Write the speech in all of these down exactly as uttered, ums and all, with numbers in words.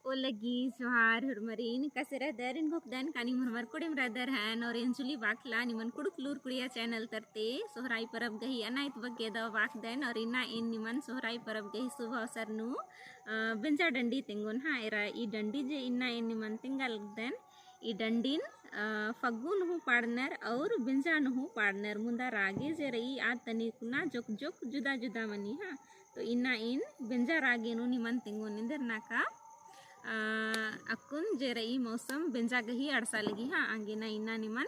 ओलगी जोहार होरमरिन, कसे रअदर? एन घोखदन का नीम होरमर कोड़ेम रअदर हन, और एन जुली बाखला निमन कुँड़ुख़ लूर कुड़िया channel तरती सोहराई परब गही अनाइत बग्गे दव बाखदन, और इन्ना एन निमन सोहराई परब गही शुभ अवसर नू, अ, बेंजा डंडी तेंगोन, हाँ, एरा ई डंडी जे इन्ना एन निमन तेंगा लगदन, ई डंडिन, अ, फग्गु नू हूँ पाड़नर और बेंजा नू हूँ पाड़नर, मुन्दा रागे जे रई आद तनी कुना जोक जोक जुदा जुदा मनी, हाँ। तो इन्ना एन बेंजा रागे नू निमन तेंगोन एन्देर नाका, अ, अक्कुन जे रई मौसम बेंजा गही अंड़सा लगी, हाँ, आंगे ना इन्ना निमन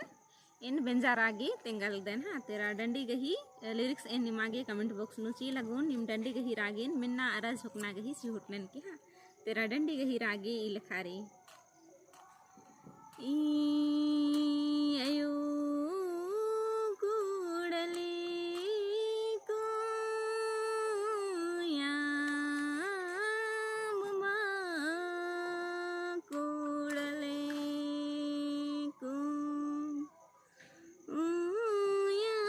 एन बेंजा रागे तेंगा लगदन, हाँ। तेरा डंडी गही, अ, lyrics एन निमागे comment box नू चिआ लगोन, नीम डंडी गही रागेन मेन्ना अरा झोंकना गही चिहुटनन की, हाँ। तेरा डंडी गही रागे ई लेखा रई। ई अयो कुड़ले को या ममा कुड़ले को उया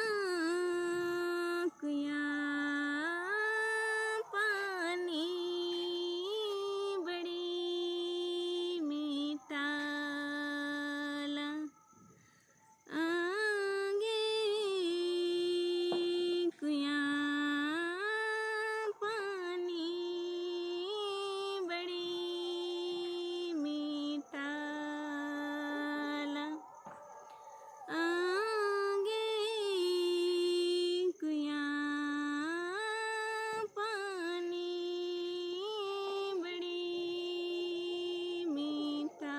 कुया पानी बड़ी मीठा ला। आगे कुया पानी बड़ी मीठा ला। आगे कुया पानी बड़ी मीठा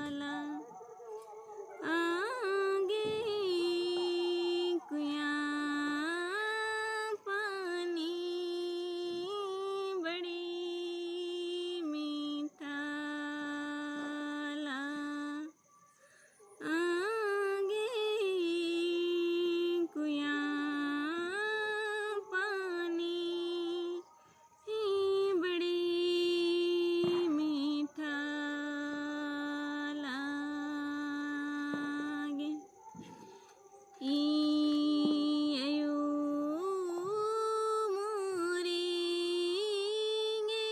ला। आगे कुया पानी बड़ी मीठा ला। आगे कुया पानी ही बड़ी मीठा लागे। ई अयो मोरी गे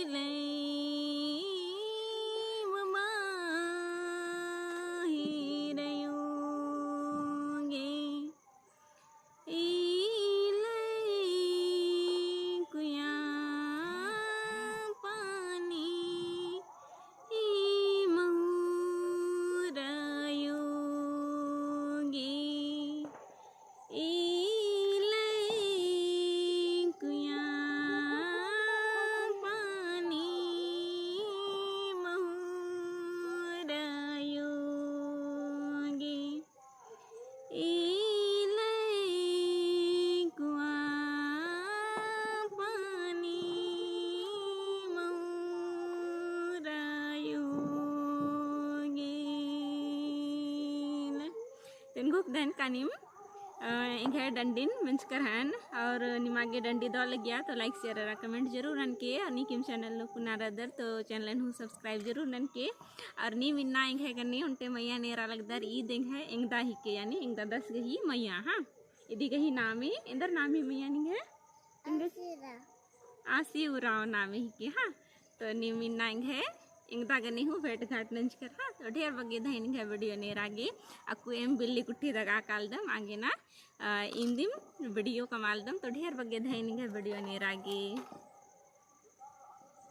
लई ममा ही रयो गे। ई लई कुया पानी ई महुरा योगे। ई लई कुया पानी महुरा योगे। ई लई कुआ पानी मौरा योगेन। तेन घोखदन का नीम, अ, एंग्है डंडिन मेंजकर हन, और निमागे डंडी दव लगिया तो like, share अरा comment जरूर ननके, और नीकिम channel नू पुना रअदर तो channel हूँ subscribe जरूर ननके। और नीम इन्ना एंग्है गने ओन्टे मइय्याँ नेरा लगदर, ईद एंग्है एंगदा हिके, यानी एंगदा दस गही मइय्याँ, हाँ। इदी गही नामे, एन्देर नामे मइय्याँ निंग्है? आसी उराँव नामे हिके, हाँ। तो नीम इन्ना एंग्है एंगदा गने हूँ भेंट घाट नंजकर, हाँ। तो ढेर बग्गे धइन एंग्है video नेरा गे, अक्कु एम बिल्ली कुट्ठी दगा कालदम आगे ना, अ, इन्दिम video कमालदम, तो ढेर बग्गे धइन एंग्है video नेरा गे।